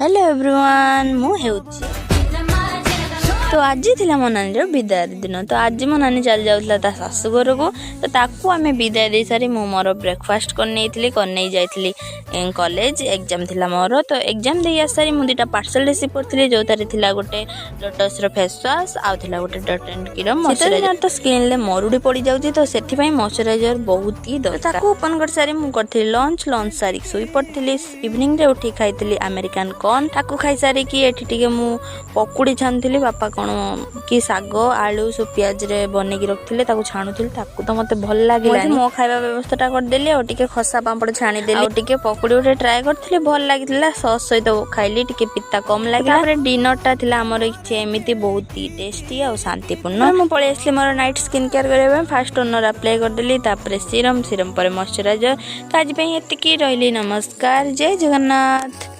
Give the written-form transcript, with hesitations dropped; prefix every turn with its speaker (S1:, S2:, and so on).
S1: Hello everyone, ମୁଁ ହେଉଛି ତ ଆଜି ଥିଲା ମୋ ନାନୀର ବିଦାୟ ଦିନ। ତ ଆଜି ମୋ ନାନୀ ଚାଲି ଯାଉଥିଲା ତା ଶାଶୁ ଘରକୁ। ତ ତାକୁ ଆମେ ବିଦାୟ ଦେଇ ସାରି ମୁଁ ମୋର ବ୍ରେକଫାଷ୍ଟ କରିନେଇଥିଲି, କରିନେଇ ଯାଇଥିଲି କଲେଜ। ଏକ୍ଜାମ୍ ଥିଲା ମୋର। ତ ଏକ୍ଜାମ୍ ଦେଇ ଆସାରି ମୁଁ ଦୁଇଟା ପାର୍ସଲ୍ ରିସିଭ୍ କରିଥିଲି, ଯେଉଁଥିରେ ଥିଲା ଗୋଟେ ଲୋଟସ୍ର ଫେସ୍ ୱାଶ୍ ଆଉ ଥିଲା ଗୋଟେ ଡଟ୍ ଆଣ୍ଡ କିର ମଇଶ୍ଚରାଇଜର। ତ ସ୍କିନ୍ରେ ମରୁଡ଼ି ପଡ଼ିଯାଉଛି, ତ ସେଥିପାଇଁ ମଇଶ୍ଚରାଇଜର ବହୁତ ହି ଦରକାର। ତାକୁ ଓପନ୍ କରିସାରି ମୁଁ କରିଥିଲି ଲଞ୍ଚ। ଲଞ୍ଚ ସାରିକି ଶୋଇ ପଡ଼ିଥିଲି। ଇଭିନିଂରେ ଉଠିକି ଖାଇଥିଲି ଆମେରିକାନ କର୍ନ। ତାକୁ ଖାଇସାରିକି ଏଠି ଟିକେ ମୁଁ ପକୁଡ଼ି ଛାଣୁଥିଲି। ବାପା କ'ଣ କି ଶାଗ, ଆଳୁ ସବୁ ପିଆଜରେ ବନେଇକି ରଖିଥିଲେ, ତାକୁ ଛାଣୁଥିଲି। ତାକୁ ତ ମତେ ଭଲ ଲାଗିଲା। ମୋ ଖାଇବା ବ୍ୟବସ୍ଥାଟା କରିଦେଲି ଆଉ ଟିକେ ଖସା ପାମ୍ପଡ଼ ଛାଣିଦେଲି ଆଉ ଟିକେ ପକୁଡ଼ି ଗୋଟେ ଟ୍ରାଏ କରିଥିଲି, ଭଲ ଲାଗିଥିଲା। ସସ୍ ସହିତ ଖାଇଲି, ଟିକେ ପିତା କମ୍ ଲାଗିଲା। ତାପରେ ଡିନରଟା ଥିଲା ଆମର କିଛି ଏମିତି ବହୁତ ଟେଷ୍ଟି ଆଉ ଶାନ୍ତିପୂର୍ଣ୍ଣ। ମୁଁ ପଳେଇ ଆସିଲି ମୋର ନାଇଟ୍ ସ୍କିନ୍ କେୟାର କରିବା ପାଇଁ। ଫାଷ୍ଟ ଟୋନର ଆପ୍ଲାଏ କରିଦେଲି, ତାପରେ ସିରମ୍, ସିରମ୍ ପରେ ମଇଶ୍ଚରାଇଜର। ତ ଆଜି ପାଇଁ ଏତିକି ରହିଲି। ନମସ୍କାର, ଜୟ ଜଗନ୍ନାଥ।